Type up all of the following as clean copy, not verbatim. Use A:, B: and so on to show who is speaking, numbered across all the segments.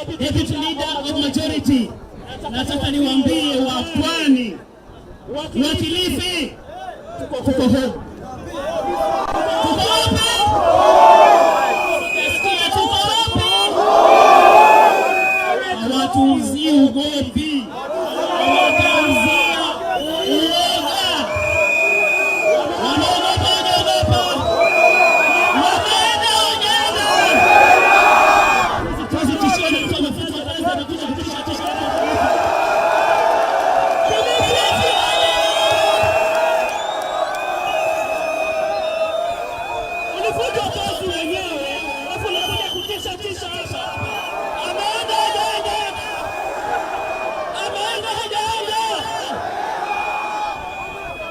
A: Deputy Leader of Majority, nataka niwaambie wa Pwani, wa Kilifi, tuko home. Tuko wapi? Nasikia tuko wapi? Hawatuuzii ugomvi, hawatauzia uoga. Wanaogopa, wanaogopa, wameenda ujana. Tusitishiwe na mtu amefutwa kazi, anakuja kutisha tisha. Kilifi oye! Ulifutwa kazi wenyewe, alafu unakuja kutisha tisha hapa. Ameenda hajaenda? Ameenda hajaenda?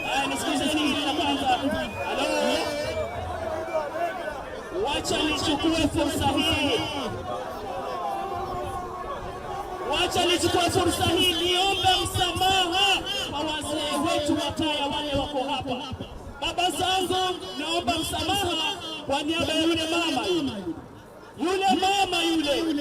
A: Haya, nisikilizeni hili la kwanza. Halo, wacha nichukue fursa hii, wacha nichukue fursa hii niombe msamaha kwa wazee wetu wa kaya wale wako hapa. Baba zangu, naomba msamaha kwa niaba ya yule mama yule, yule mama yule.